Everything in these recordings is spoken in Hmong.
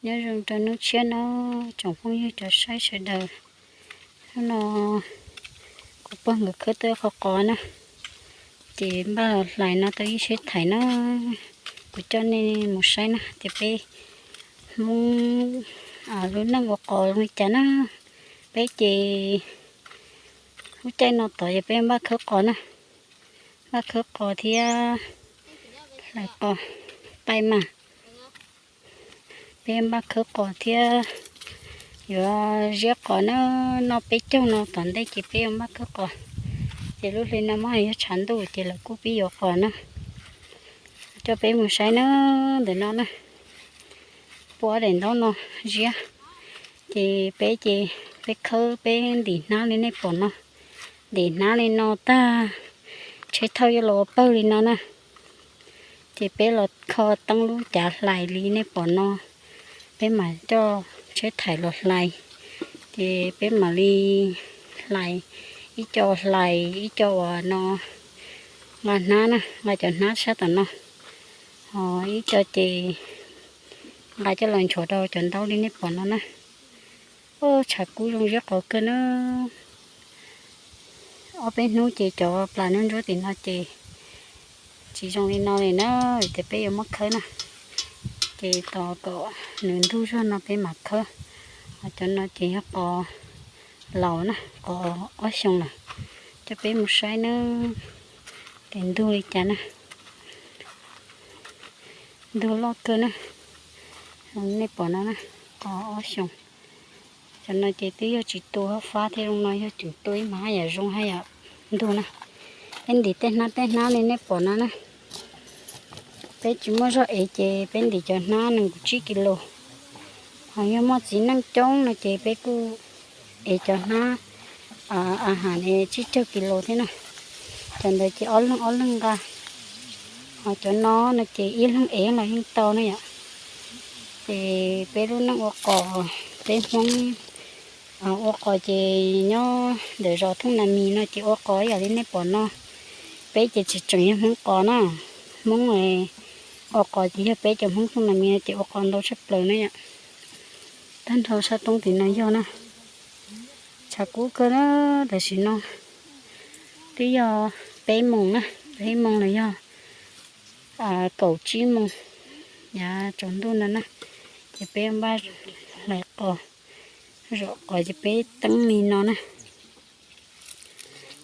Nyob zoo rau hnub tshiab no, tsoom phooj ywg cov saib sawv daws. Hnub no kuv pog nkawd khawb tau qhov qos na, ces npaj los hlais no tau ib tsheb thaim na. Kuv coj nej mus saib na tias peb Hmoob lub neej ua qos zoo li cas na. Peb ces lub caij no tod yog peb npaj khawb qos na, npaj khawb qos thiab hlais qos, taij mas. Peb npaj khawb qos thiab yuav ziab qos na, noj peb caug no tom ntej ces peb yuav npaj khawb qos. Ces lub hli no mas yog tshav ntuj ces lawv kuj pib yuav qos na. Coj peb mus saib na, ntawm no na, puab daim ntaub no ziab. Ces peb ces peb khawb peb ntim hnab li nej pom no, ntim hnab li no tag, tsheb thauj yuav los ua pawg li no na. Ces peb los kho teeb lub cav hlais li nej pom no, peb mam coj tsheb thaim los hlais. Ces peb mam li hlais, ib co hlais ib co uas no nqa hnab na, nqa cov hnab sab tom no, ho ib co ces nqa coj los nchuav rau cov ntaub li nej pom no na. Tshav kub zoo ziab qos kawg na. Ob peb hnub ces cov plas nruab ntsuab tim no ces tsis zoo li no li na, vim tias peb yuav muab khawb na. Ces tos kom nws ntug zog no peb mam khawb. Ho cov no ces yog qos laus na, qos ob xyoos lawm. Coj peb mus saib na, ces ntug li cas na. Ntug loj kawg na. Nej pom no na, qos ob xyoos. Cov no ces twb yog tsis tu hab fab thiab, zoo no yog tseem tu ib mas haj yam zoo haj yam ntug na. Peb ntim tej hnab tej hnab li nej pom no na. Peb tsis muaj zog ev ces peb ntim cov hnab nees nkaum tsib kis lus. Ho yog muaj txiv neej coob no ces peb kuj ev cov hnab a has ne tsib caug kis lus thiab na. Cov ntawd ces ob leeg ob leeg nqa. Ho cov no no ces ib leeg ev los yeej tau na yom. Ces peb lub neej ua qos, peb Hmoob ua qos ces nyob ntawm zos Thooj Nas Mis no ces ua qos ib yam li nej pom no. Peb ces tsis tseem yog Hmoob qos na, Hmoob ua qos ces yog peb cov Hmoob Thooj Nas Mis no ces ua qos ntau tshaj plaws na yom. Tag nrho sab roob tim no yog na. Tshav kub kawg na, tam sim no twb yog peb moos na, peb moos los yog kaum tsib moos, yav tsaus ntuj no na, ces peb npaj hlais qos, zom qos ces peb teeb li no na.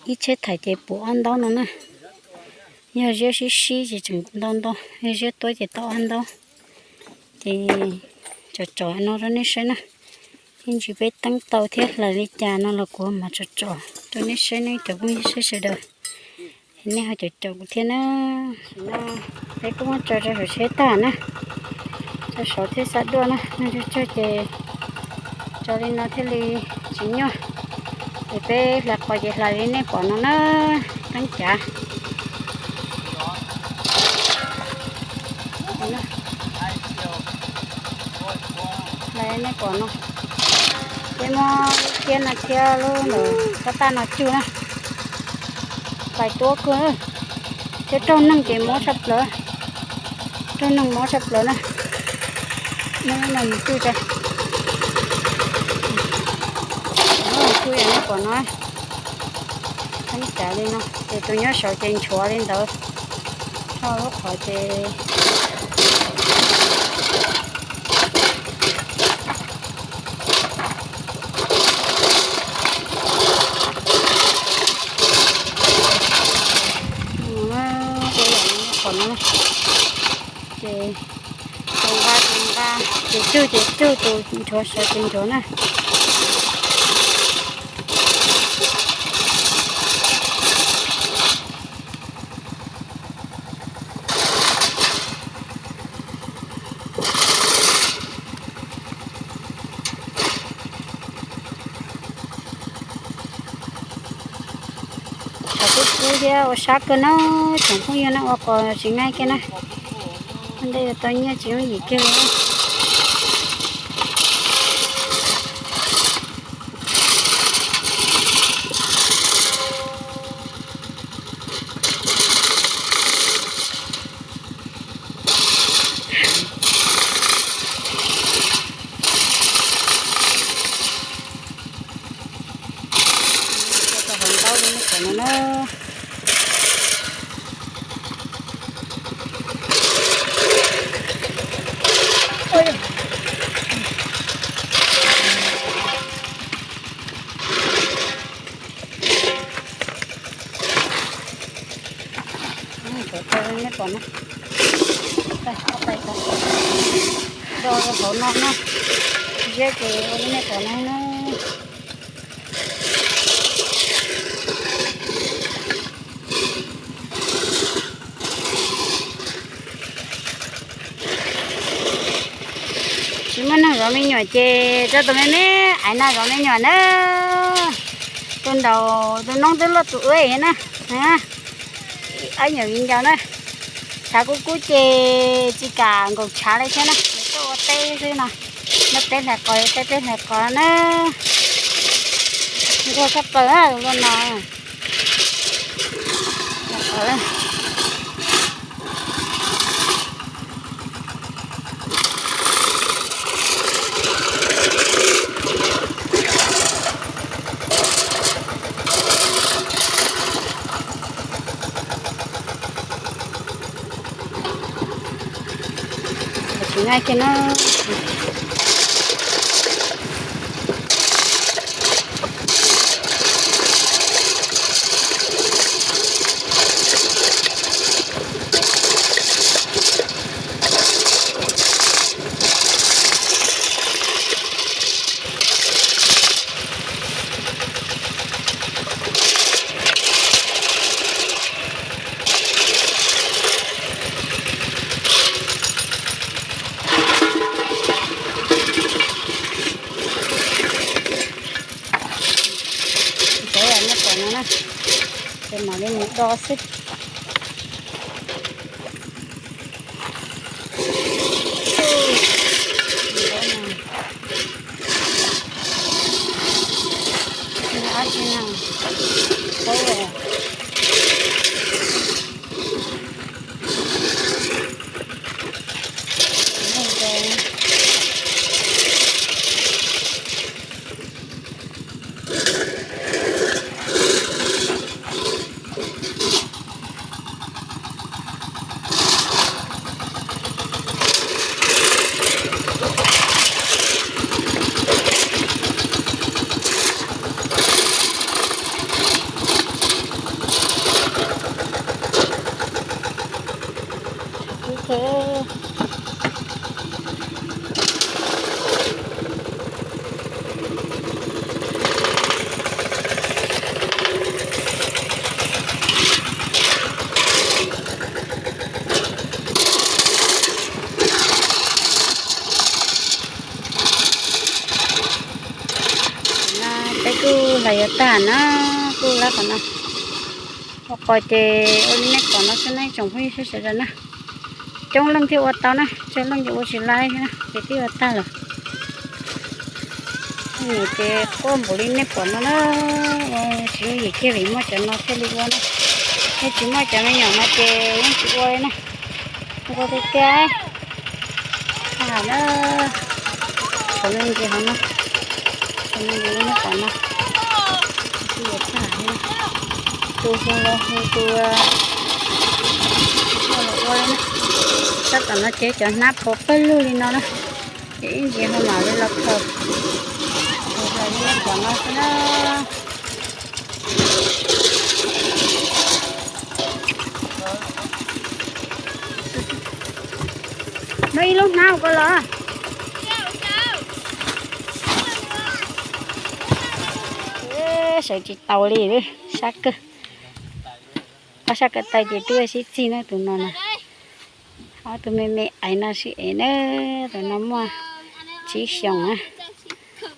Ib tsheb thaim ces puv ob ntaub no na. Yog ziab sib sib ces tseem ntau ntau, yog ziab tuab ces tau ob ntaub. Ces tsom tsom no rau nej saib na. Ib ntsis peb teeb tau thiab hlais li cas no los kuv mam tsom tsom rau nej saib ne cov phooj ywg sawv daws. Nej ho caum caum kuv thiab na. Tam sim no peb kuj muab tso rau saum tsheb tag na, tso saud thiab xa duaj na, neeg tsawg tsawg ces tso li no thiaj li tsis nyuaj. Ces peb hlais qos ces hlais li nej pom no na, teeb cav. Hlais li nej pom no, peb muab lub kiab no thiab lub ntawm tab taj no cug na. Hlais tuab kawg, thiab raug neeg ces mob tshaj plaws, raug neeg mob tshaj plaws na. Muab lub no mus cug tso, cug yam nej pom no, teeb cav li no ces tus nyob saud ces nchuav li ntawd, tso lub qhov ces qhov no ces tus nqa tus nqa, ces cug ces cug, tus nchuav sawv ces nchuav na. Tshav kub kub thiab ua sab kawg na, tsoom phooj ywg, nej ua qos tsis nqaij kiag na, ua ntej yuav tau nyiaj tsis yooj yim kiag li. no na. Cov taw nej pom no, taw, taw, taw, do hauv no na, ziab ces ua li nej pom no na. Tsis muaj neeg zov me nyuam ces rau tus me me aiv no zov me nyuam na. Tus nraum tus noob twb luaj tus ub na. Ab nyuam viv ncaus na. Tshav kub kub ces tsis kam nkaum tshav li thiab na, tuaj ua teb xwb no. Muaj teb hlais qos, teb teb hlais qos na. Nquag tshaj plaws luaj no. Tsis ngai kiag na. Cov no pom no na, ces mam li mus do xwb. Peb kuj hlais yuav tag na, kuj lab qhov no. Ua qos ces ua li nej pom no xwb na tsoom phooj ywg sawv daws na. Coob leej thiaj ua tau na, tsawg leej ces ua tsis lab thiab na, ces twb ua tag lawm. Ces quaj npaum li nej pom no na, ua tsis yooj yim kiag vim muaj cov no thiaj li ua na. Yog tsis muaj cov me nyuam no ces yeej tsis ua li na. Ua tiag tiag. Tag na, tshuav me ntsis hauv no, tshuav me ntsis li nej pom no. Tsis yuav tag li na. Tus hu los hu tus ua los ua li na. Tab tom no ces cov hnab phov pawg lug li no na, ces ib ntsis ho mam li los khaws. Tus hlais li nej pom no xwb na. Muaj ib lub hnab ua koj los. Sawv tsis tau li, sab kawg. Ob sab ko taw ces twb ua sib txig na tus no na. Ob tug me me aiv no sib ev na, tus no muaj tsib xyoos na.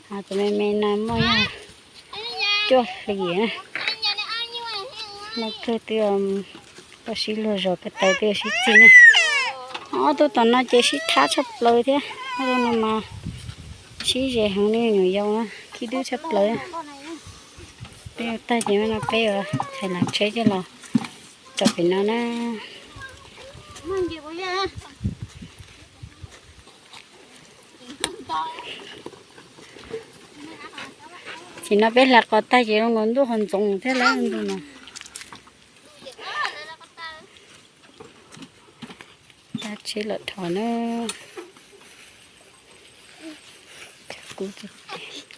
Ho tus me me no muaj yog cuaj hlis na. Loj kawg twb ua sib luag zos ko taw twb ua sib txig na. Ob tug tom no ces sib thab tshaj plaws thiab, ob tug no mas sib ze heev li nyuam yaus na, khib dub tshaj plaws. Peb ua tag ces no peb ua thaiv lav tsheb coj los rau pem no na. Nim no peb hlais qos tag ces zoo nkaus ntuj ho ntxoov thiab lawm ntuj no. Tag tsheb lawm dhau na. Kub tiag tiag.